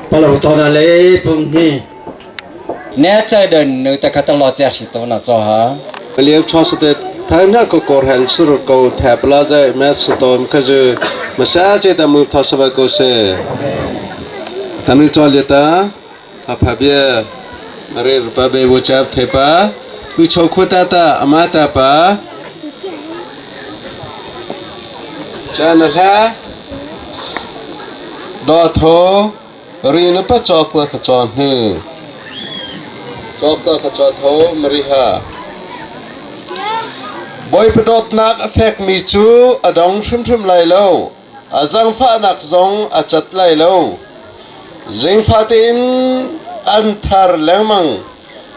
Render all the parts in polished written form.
Palo chona le pung ni ne chai den nu ta khata lo cha shi to na cho ha. Paliam cho sate thaina ko kor hel sur ko thapla jai ma satom khazu masa che ta mu tha saba ko se tanu cho le ta apha bia mare rupa be wo chap thepa tu cho khuta ta ama ta pa cha na hla do tho ri na pa chok la kha cho hnu chok la kha cho tho mari ha Bawipa dawtnak a fekmi cu a dong hrimhrim lai lo, a zaangfahnak zong a cat lai lo. Zingfa tein an thar lengmang.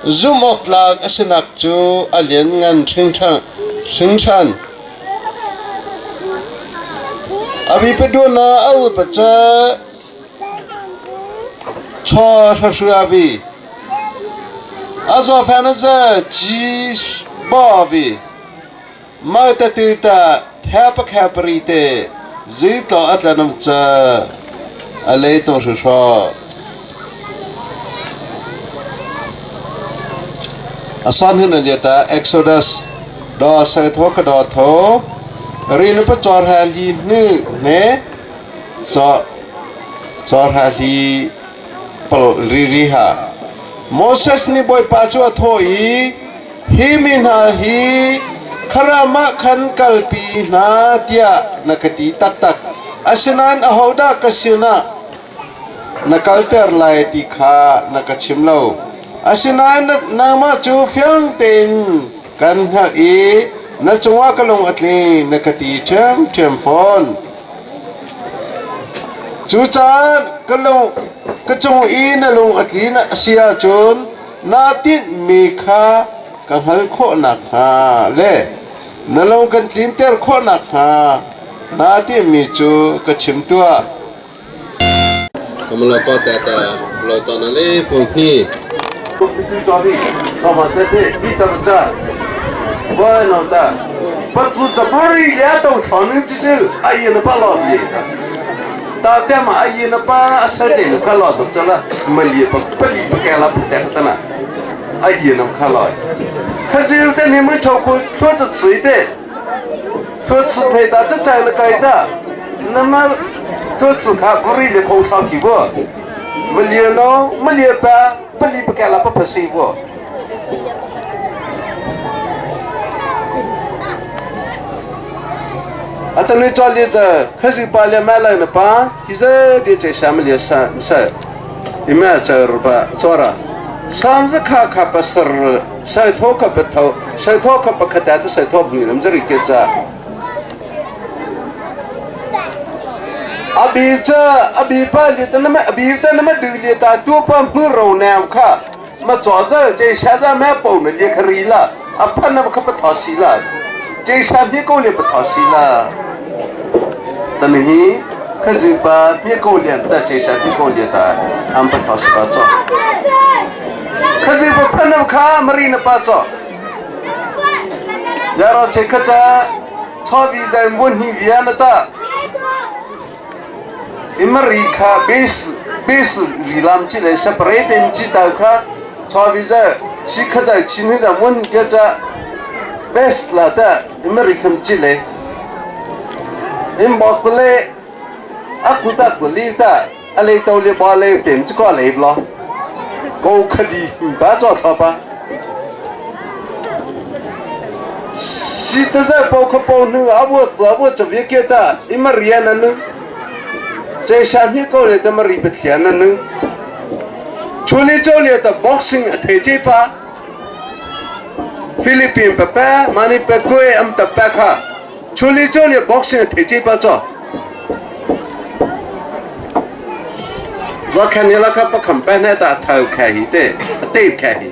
Zumh awk tlak a sinak cu a lianngan hringhran. A bipaduan ah a upa ca chaw hra vi. A zaw fan a za ci bo vi. Mau ta ti ta the pa kha pari te zi to a tlanam ca a le to hri hro. A son hin a liata Exodus do sai tho ka do tho rin pa chor ha li nu ne so chor ha li pal ri ri ha Moses nih Bawipa cu a thawh i hi mi hna hi kharam ah khan kalpi hna tiah na ka ti taktak. Asinain ahodah ka sinah na kalter lai ti kha na ka chim lo. Asinain nangmah cu fiang tein kan hngalh i na cungah ka lung a tling na ka ti ṭhiamṭhiam fawn. Cucaah ka lung ka cung i na lung a tlin a si ahcun naa tinhmi kha ka hngalh khawh nakhnga le na lung kan tlinter khawh nakhnga naa tinhmi cu ka chim tuah. Kamala ko ta ta lo ta na le pung hni. 不离不干了不不幸福。啊，等你家里子，可是把两买来的吧，其实你在下面里三三，你们这吧做了，三十卡卡不是，手套可不头，手套可不可带的手套不你们这里给着。A bi ca a bi pa li ta na ma a bi ta na ma du li ta tu pa mu ro nam kha ma cho za je sha za ma po na li khari la a phan na kha pa tho si la je sha mi ko le pa tho si la ta ni hi kha ji pa mi ko le ta je sha mi ko le ta am pa tho si pa cho kha ji pa phan na kha mari na pa cho ya ro che kha cha cho bi zai mun hi via na ta imari kha base base rilam chi le separate in chi ta kha cho bi za chi kha za chi ni da mun ke cha base la ta imari kham chi le im bok le a ku ta ku li ta a le to le ba le tem chi ko le blo ko khadi ba cho tha pa si ta za po kha po nu a bu a bu cha vi ke ta imari na nu che sha mi ko le ta mari pathian na nu chuli cho le ta boxing a the che pa Philippine pa pa mani pa kwe am ta pa kha chuli cho le boxing a the che pa cho 我看你那个不肯办那大头开的，对开的。